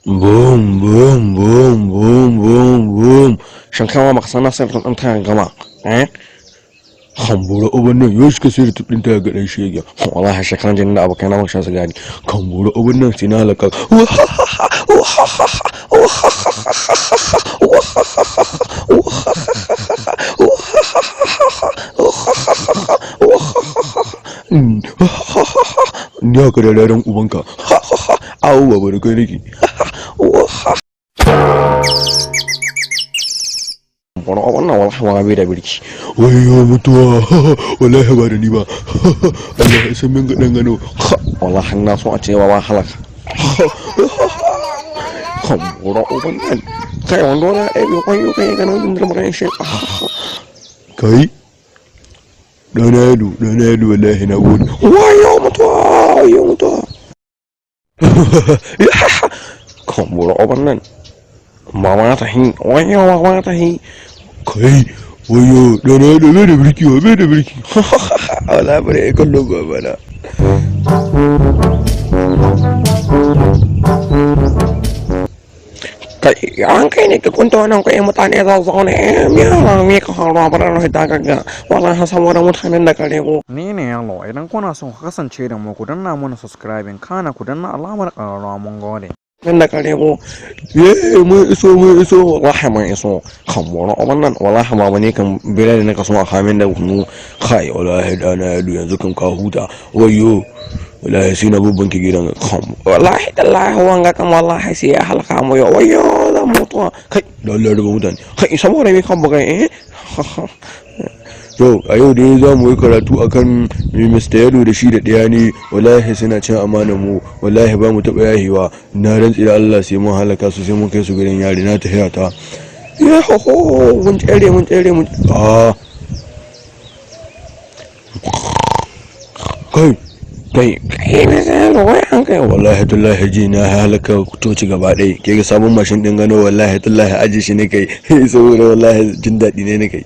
Boom boom boom boom boom boom. Shin kai ma baka san na sayar ɗin taya gama eh? Kambura uban nan, yau ka sayar ɗin taya ga ɗan shege. Wallahi shekaran jini da abokai na muka sha sigari. Kambura uban nan, sai na halaka. Ni haka da raren ubanka. Awu baba, da kai nake. Wani wannan wallahi wa bai da birki. Wayo mutuwa, wallahi ba da ni ba. Allah ya san min ga dan gano. Wallahi na so a ce wa halaka. Kambura uban nan. Kai wando na ɗaya kwayo kai ganin zindir magana shi. Kai. Dana yado, dana yado, wallahi na gode. Wayo mutuwa, wayo mutuwa. Kambura uban nan. Mama ta hin, wayo mama ta hin. Kai, wayo, dana yado bai da birki, bai da birki. Wallahi bare kallon babana. Kai, an kai ne ka kunta wannan kai mutane za su zaune me me ka faruwa ba da ta gaga wallahi saboda mutanen da kare ko. Ni ne Yalo, idan kuna son ku kasance da mu, ku danna mana subscribing, kana ku danna alamar ƙararrawa, mun gode. Nan da kare ko. Ye mun iso, mun iso, wallahi mun iso. Kan wani wannan wallahi ma ne kan bere da naka so a kamin da kunu. Kai wallahi dana yado, yanzu kan ka huta. Wayo wallahi sai na bubbanki gidan kan. Wallahi tallahi wanga kan wallahi sai ya halaka mu yo. Wayo zan mutuwa. Kai da Allah rubu mutane. Kai saboda me kan buga eh? To a yau dai za mu yi karatu akan Mr. Yado da shi da ɗaya ne, wallahi suna cin amanar mu, wallahi ba mu taɓa yahewa. Na rantsi da Allah sai mun halaka su, sai mun kai su gidan yari. Na tafiya ta. Ya ho ho, mun tsere, mun tsere, mun ah kai kai kai Mr. Yado, wai an kai wallahi tallahi ji na halaka toci gaba ɗaya. Ke ga sabon mashin ɗin gano, wallahi tallahi aji shi ne kai saboda wallahi jin daɗi ne kai.